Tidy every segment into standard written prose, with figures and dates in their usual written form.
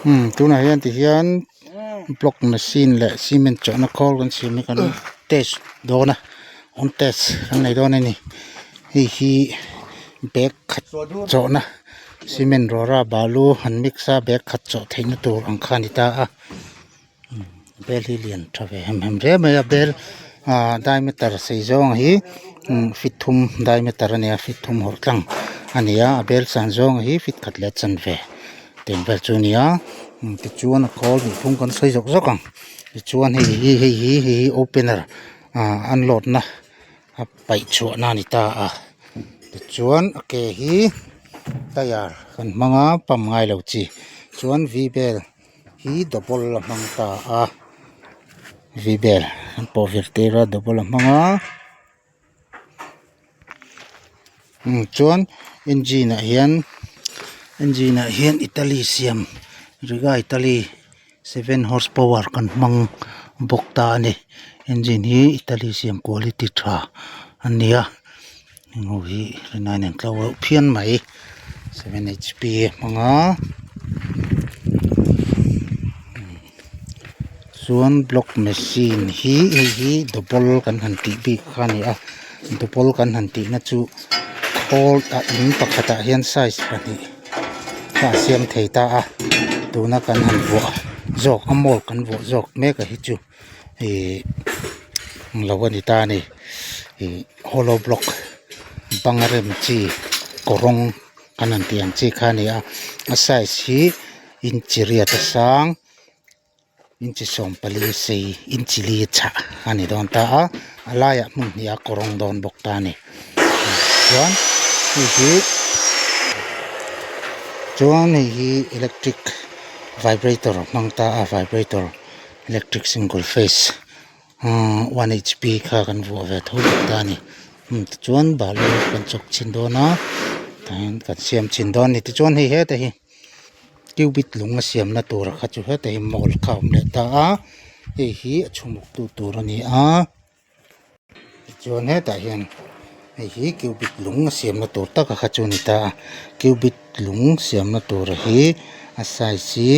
Umm tunah hian tihian block machine leh cement chawhna khawl kan siam hi kan test dawn a on test kan nei dawn a ni hei hi bag khat chawhna cement rawra balu han mix a bag khat chawh theihna tur ang kha a ni ta a bel hi lian tha ve hem hem hle mai a bel ah diameter sei zawng hi feet thum diameter a nia feet thum hawrh tlang a ni a a bel san zawng hi feet khat leh chanve teng vel chu a ni a tichuan a khawl nih phung kan sawi zawk zawk ang tichuan hei hi hei hi hei hi opener ah unload na a paih chhuah na a ni ta a tichuan a ke hi tyre kan hmang a pump ngai lo chi chuan v bel. Hi double a hmang ta a v bel an pawh vir tir a double a hmang a chuan engine ah hian engine ah hian italy siam riga italy seven horse power kan hmang bawk ta a ni engine hi italy siam quality tha a ni a heng ho hi rinai nen tlo reuh phian mai seven hp a hmang a chuan block machine hi hei hi double kan han tih bik kha a ni a double kan han tih na chu khawl ah in pakhat ah hian size pahnih a siam thei ta a tuna kan han vuah zawk a mold kan vuah zawk mek a hi chu. Ihh lo a ni ta a ni ih hollow block banga rem chi kawrawng kan han tih ang chi kha a ni a a size hi inchi riat a sang inchi sawmpali sei inchi li chhah a ni dawn ta a a laiah hmun hnih a kawrawng dawn bawk ta a ni chuan hei hi chuan hei hi electric vibrator a hmang ta a vibrator. Electric single phase ahh one hp kha kan vuah ve tho bawk ta a ni tichuan balu kan chawk chhin dawn a tah hian kan siam chhin dawn a ni tichuan hei hetah hi cubit lung a siamna tur kha chu hetah hi mold kha a awm leh ta a hei hi a chhumuk tu tur a ni a. Tichuan hetah hian hei hi cubit lung a siamna tur taka kha chu a ni ta a cubit lung siamna tur hi a size hi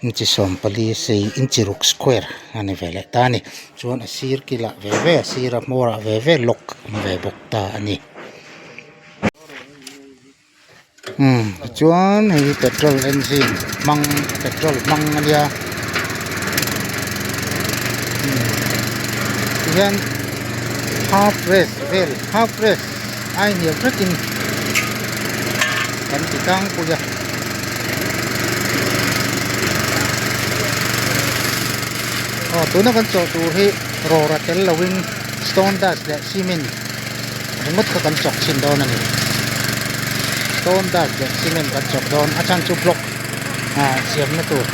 inchi sawmpali sei inchi ruk square a ni ve leh ta a ni chuan a sir kilah ve ve a sira hmawrah ve ve lock a awm ve bawk ta a ni umm tichuan hei hi petrol engine hmang petrol hmang a nia tihian half race vel half race ai hniam hretin kan ti tlangpui a. Aw tuna kan chawh tur hi rawra tel lovin stone dust leh cement ringawt kha kan chawk chhin dawn a ni stone dust leh cement kan chawk dawn a chhan chu block ah siamna tur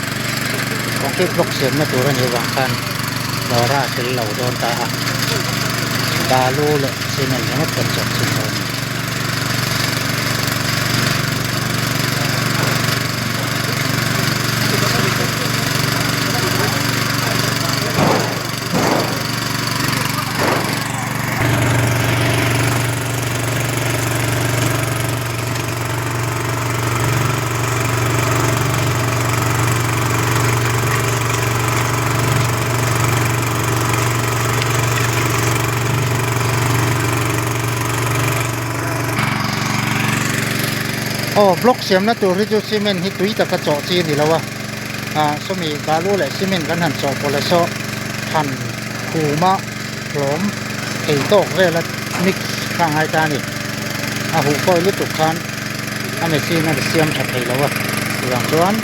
concrete block siamna tur a nih avang khan rawra a tel lo dawn ta a balu leh cement ringawt kan chawk chhin dawn a ni. Aw block siamna tur hi chu cement hi tui taka chawh chi a ni lo a ah sawmi balu leh cement kan han chawhpawlh a saw han khuma hlawm thei tawk vela mix kha a ngai ta a ni a huh kawi lutuk khan a machine a siam tha thei lo a chuvang chuan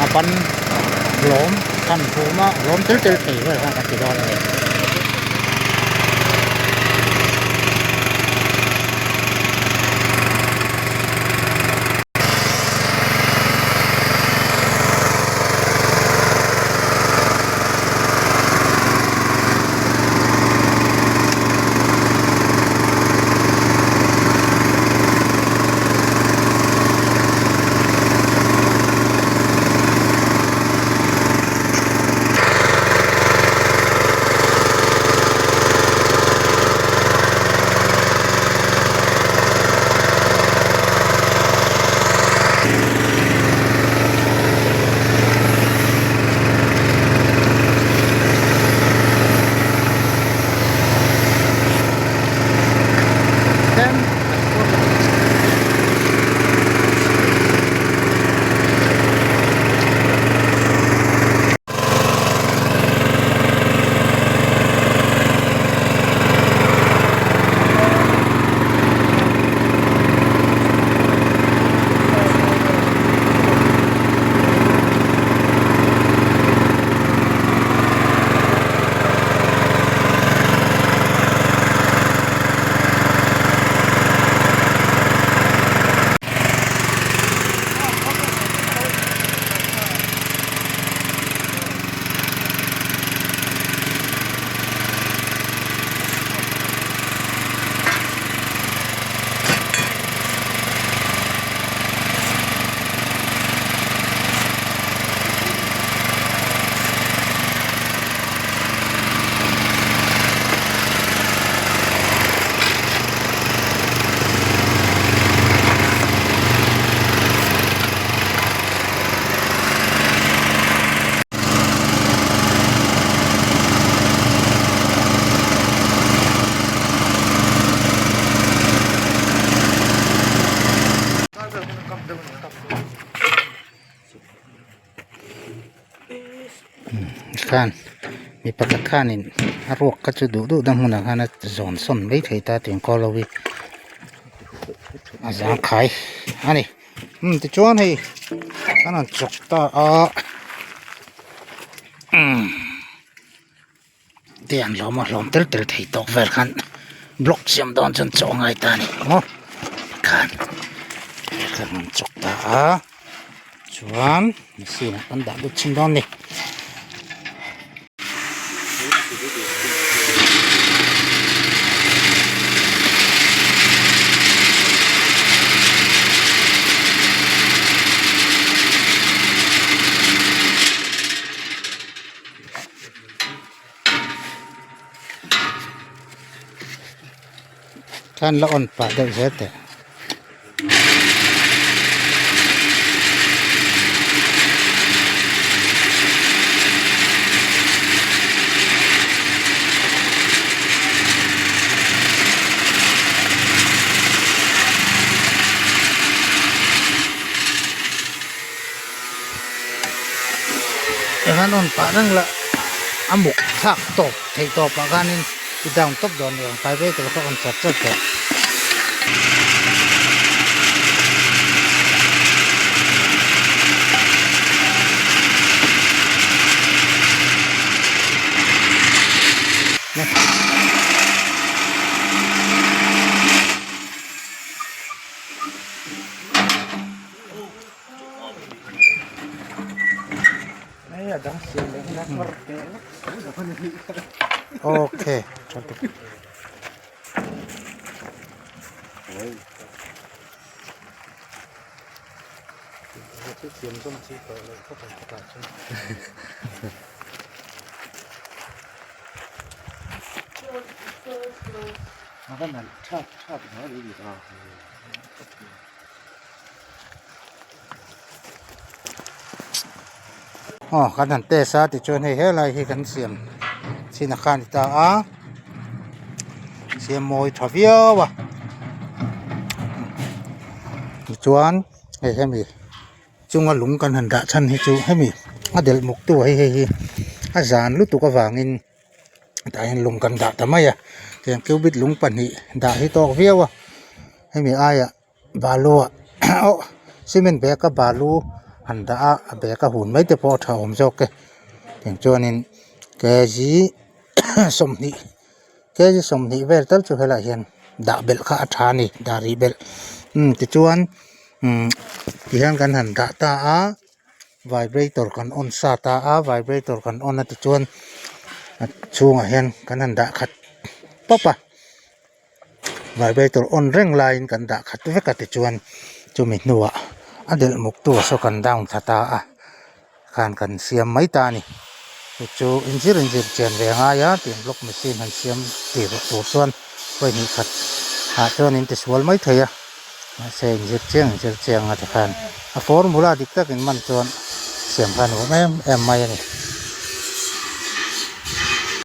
a ban hlawm han khuma hlawm tel tel thei vel khan a ti dawn a ni. Khan mi pakhat khanin a ruak kha chu duh duh na hmunah khan a zawn sawn mai thei ta tih engkaw lo hi a zangkhai a ni. Umm tichuan hei an han chawk ta a umm te an hlawm a hlawm tel tel thei tawk vel khan block siam dawn chuan chaw a ngai ta a ni maw tikhan kan han chawk ta a chuan machine ah kan dah lut chhin dawn a ni. Khan la on pah deuh zel teh. Khan on pah reng la a muk thlak tawp theih tawp ah khanin i down tawp dawn ni ang vibrator kha on chat chat tawh. Okay Aw kan han test a tichuan hei helai hi kan siam chin a kha a ni ta a siam mawi tha viau a tichuan hei hemi chunga lung kan han dah chhan hi chu hemi a delh muk tu ah hi hei hi a zan lutuk avangin. tah hian lung kan dah ta mai a tiang cubit lung pahnih dah hi tawk viau a hemi aiah balu ah aw cement bag a balu han dah a a bag a hun mai te pawh a tha awm zawk e tiang chuanin kg sawmhnih kg sawmhnih vel tal chu helaiah hian dah belh kha a tha a ni dah rih belh umm tichuan umm tihian kan han dah ta a. Vibrator kan on sa ta a vibrator kan on a tichuan a chhungah hian kan han dah khat pawp a vibrator on reng laiin kan dah khat vek a tichuan chumi hnuah a delh muk tu saw kan down thla ta a khan kan siam mai ta a ni chu chu inzir inzir chian ve a ngai a tiang block machine han siam tir tur chuan pawihnih khat ah chuan in tisual mai thei a. Mahse inzir chiang inzir chiang a tikhan a formula dik takin man chuan siam kha a nuam em em mai a ni.